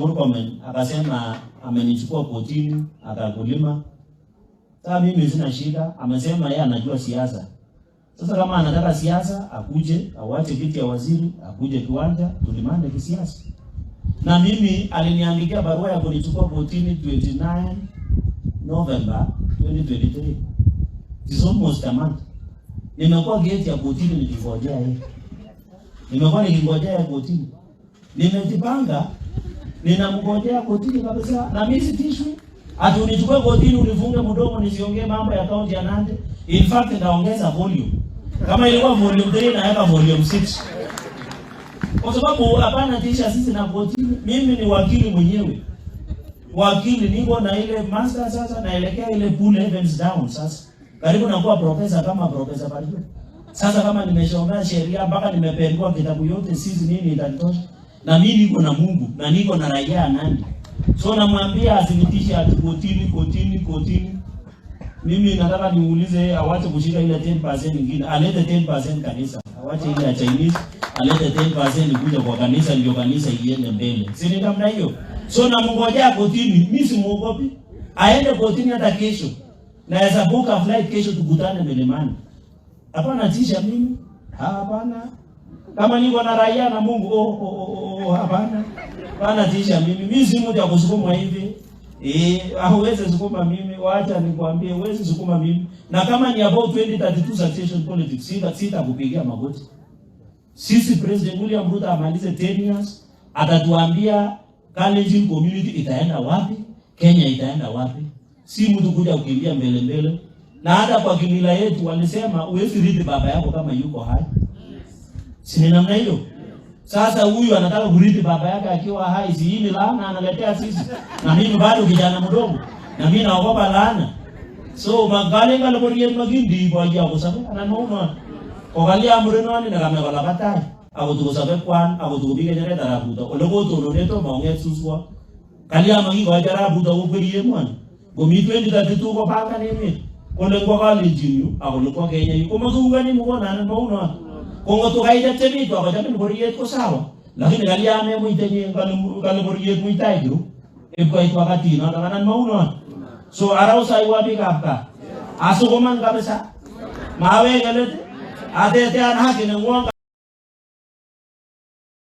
Murkomen akasema amenichukua kotini akakulima. Sasa mimi sina shida, amesema yeye anajua siasa. Sasa kama anataka siasa akuje, awache kiti ya waziri, akuje kiwanja tulimane kisiasa. Na mimi aliniandikia barua ya kunichukua kotini 29 November 2023. It's almost a month. Nimekuwa gate ya kotini nikingojea yeye. Nimekuwa nikingojea yeye kotini. Nimejipanga, ninamngojea kotini kabisa na mimi sitishwi. Ati unichukue kotini unifunge mdomo nisiongee mambo ya kaunti ya Nandi. In fact nitaongeza volume. Kama ilikuwa volume 3, naweka volume 6. Kwa sababu hapana tisha sisi na kotini. Mimi ni wakili mwenyewe. Wakili, niko na ile master, sasa naelekea ile pull heavens down sasa. Karibu nakuwa profesa kama Profesa Barjo. Sasa kama nimesomea sheria mpaka nimependua kitabu yote, sisi nini itanitosha? Na mimi niko na Mungu na niko na raia ya Nandi. So namwambia asinitishe ati kotini, kotini, kotini. Mimi nataka niulize awache kushika ile 10% nyingine, alete 10% kanisa. Awache ile ya Chinese, alete 10% kuja kwa kanisa ndio kanisa iende mbele. Si ni namna hiyo? So namngojea kotini, mimi simuogopi. Aende kotini hata kesho. Naweza book a flight kesho tukutane milimani. Hapana tisha mimi. Hapana. Kama niko na raia na Mungu, oh, hapana. Hapana tisha mimi. Mimi si mtu ya kusukuma hivi. Eh, hauwezi sukuma mimi, wacha nikwambie, huwezi sukuma mimi. Na kama ni about 2032 succession politics, sita kupigia magoti. Sisi President William Ruto amalize 10 years, atatuambia Kalenjin community itaenda wapi, Kenya itaenda wapi. Si mtu kuja kukimbia mbele mbele. Na hata kwa kimila yetu walisema huwezi rithi baba yako kama yuko hai. Si ni namna hiyo? Sasa huyu anataka kurithi baba yake akiwa hai, si hii ni laana analetea sisi? Na mimi bado kijana mdogo, na mimi naogopa laana. So magale ngale borien magindi boya kosabe anan maunon. Kokalia murenoni nekame kolabat tai akotukosobe kwan akotukobik ng'echeret arap Ruto ole kotonone tomo kong'et suswot. Kalia makikochi arap Ruto kokwerie emoni? Komi 2032 kopangan emet kole ngwo Kalenjin yu akole kwo Kenya yu komakiukani mkono anan maunon. Ko ngotko kaichepchepit akochamin boriet ko sawa, lakini kalia memuite nye kale boriet muitai kiru ipkoit wakati notok anan maunon. So arausaiwa biikab gaa asukuman kabisa, maweke let, atetean haki nengwong.